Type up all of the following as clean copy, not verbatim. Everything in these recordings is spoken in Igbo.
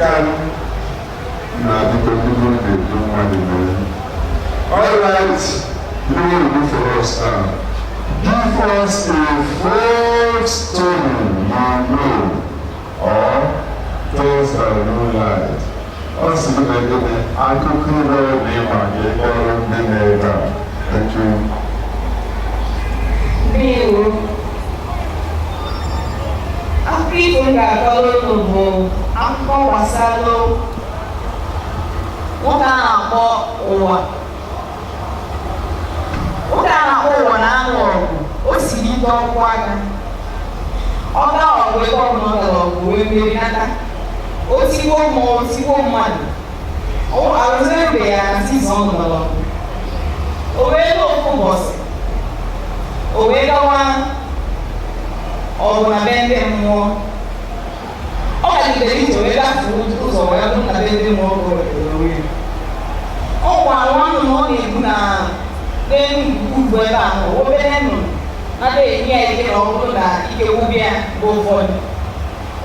Na biko, ndị na-edu mmadụ mee. All right, you know what you do for us now? Give us a folk story you know or tales that you like. Ọ sị gị na gịnị akụkọ ire na ịma gị kọrọ ndị na-ebe a. Thank you. Ndewo. Akụkọ ifo m ga-akọrọ unu bụ akụkọ gbasara nwoke a na-akpọ Ụwa. Nwoke a na-akpọ Ụwa na-alụ ọgụ, o siri ike ọkwụ aka. Ọ gaa ọgụ, ebe ọbụla ọ gara ọgụ wee mmeri nata. O tigbuo mmụọ, o tigbuo mmadụ. Ọ arụzibe ya na season ọ nọrọ ọgụ. O wee lụọ ofu ụbọchị, o wee gawa ọgụ na be ndị mmụọ. Ọ gagidere ije wee gafee ụzọ, wee bụrụ na be ndị mmụọ ka o wetara onwe ya. Ọ gwara nwa nnụnụ ọ na-ebu na n'elu ikuku ugwu ebe ahụ, obere nnụnụ nada enye ya ike na ọ bụrụ na ike gwụbịa ya mgbe ụfọdụ.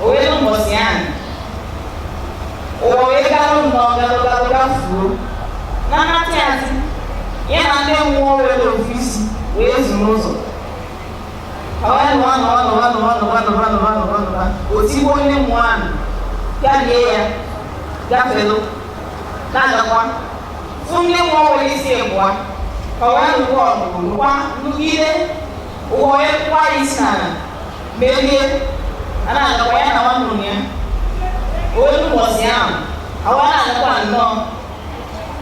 O wee nụ mbọsị ahụ, ụwa wee garụ nnọọ, garụ garụ gafuo na nnatị azị ya na ndị mmụọ were ofu isi wee zuru ụzọ ka wee nụwa nụwa nụwa nụwa nụwa nụwa nụwa nụwa nụwa. O tigbuo ndị mmụọ ahụ, pịalie ya, gafelu, na-agakwa, fụ ndị mmụọ nwere isi ịbụa ka wee nụkwa ọgụ, nụkwa nụgide. Ụwa wee kwa ya isi n'ala, merie. A na-agakwa ya na nwanne ya olu ụbọchị ahụ, awa na-agakwa nnọọ.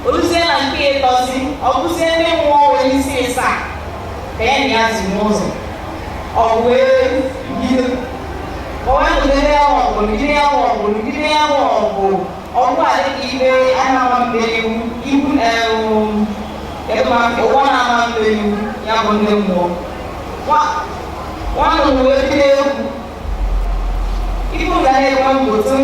Oluzie na nke ịtọzi, ọ bụzie ndị mmụọ nwere isi ịsaa ka ya na ya zi n'ụzọ. Ọ wee bido, ọ wee nụgide ya ọgụ, nụgide ya ọgụ, nụgide ya ọgụ. Ọgụ a dịka ibe a na-ama mmeri ibu kedu ma ụwa na-ama mmeri ya bụ ndị mmụọ. Nwanụ wee bido egwu ibu ga na-enwe mbụ otu.